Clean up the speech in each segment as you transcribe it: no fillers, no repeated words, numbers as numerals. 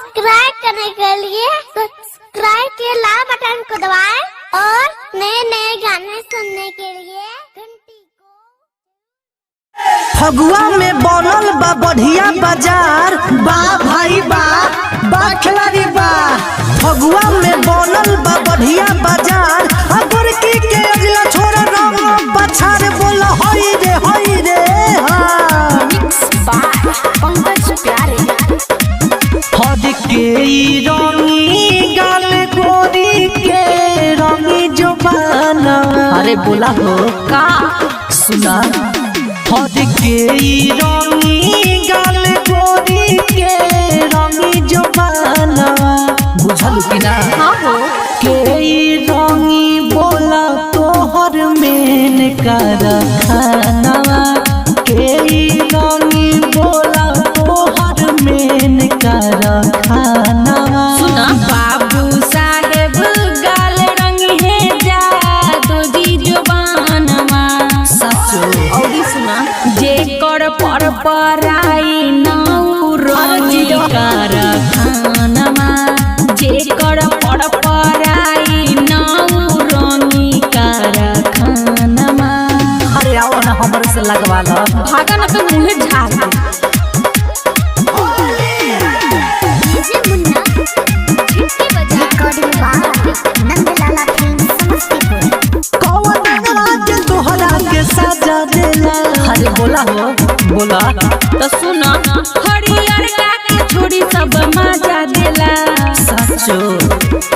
Subscribe करने के लिए सब्सक्राइब के लाल बटन को दबाएं और नए नए गाने सुनने के लिए घंटी को। फगुआ में बनल बा बढ़िया बाजार, बा भाई बा, बा खिलाड़ी बा। फगुआ में बनल बा बढ़िया बाजार, आ गोरकी के अजला छोरा रंग पछाड़, बोल हई रे हई रे हा। मिक्स बाय पंकज प्यारे। हद के ई रंगी गाल गोरी के रंगी जुबाना। अरे बोला हो का सुना, हद के ई रंगी गाल गोरी के रंगी जुबाना, बुझल कि ना? हाँ हो। के ई रंगी बोला तोहर मेन कारखाना, के ई रंगी बोला तोहर मेन कारखाना। सुना बाबू साहेब गाल रंग है जादो जी जुबानमा। सासो औरी सुना जे कर पर पराई नाउ रंगी कारखानमा, जे कर पर पराई नाउ रंगी कारखानमा। अरे आओ ना हमर से लगवा लो। भागा ना तो मुँहे झाड़ दे। डीजे मुन्ना छिटकी बजा। Recording by Nandlala film Samastipur. कौन राज तोहरा के सजा देला? अरे बोला हो बोला। तो सुना हरियर का छोड़ी सब मजा देला। सासो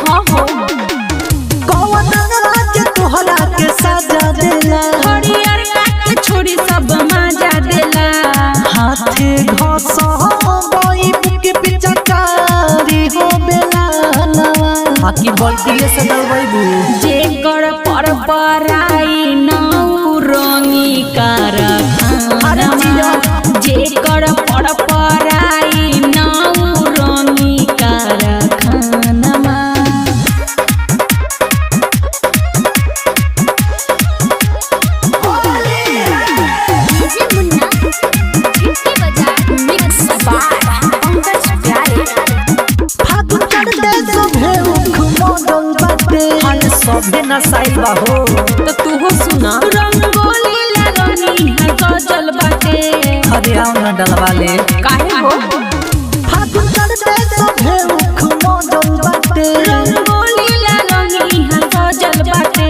हाँ हो। कौन राज तोहरा के सजा देला? हरियर का छोड़ी सब मजा देला। हाथे घसो बई बुके पिचकारी हो बेला बाकी बल्टिए से दलबैबू। जे कर पर पराई नाउ रंगी कारखाना, जे कर पर पराई नाउ रंगी कारखाना। डीजे मुन्ना छिटकी बजा। मिक्स बाय पंकज प्यारे। फागुन चढ़ते सभे उख मडल बाटे, अरे सभे नसाइल बा हो। तो तू सुना रंगोली लगनी है गजल बाटे। अरे आओ ना डलवा ले। काहे हो? फागुन चढ़ते सभे उख मडल बाटे, रंगोली लगनी है गजल बाटे।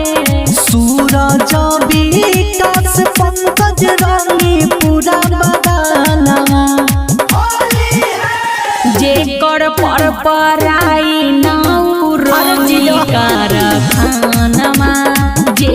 सूरज विकास पंकज रंगी पूरा बदाना। जे कर पर पराई नाउ रंगी कारखानमा, जे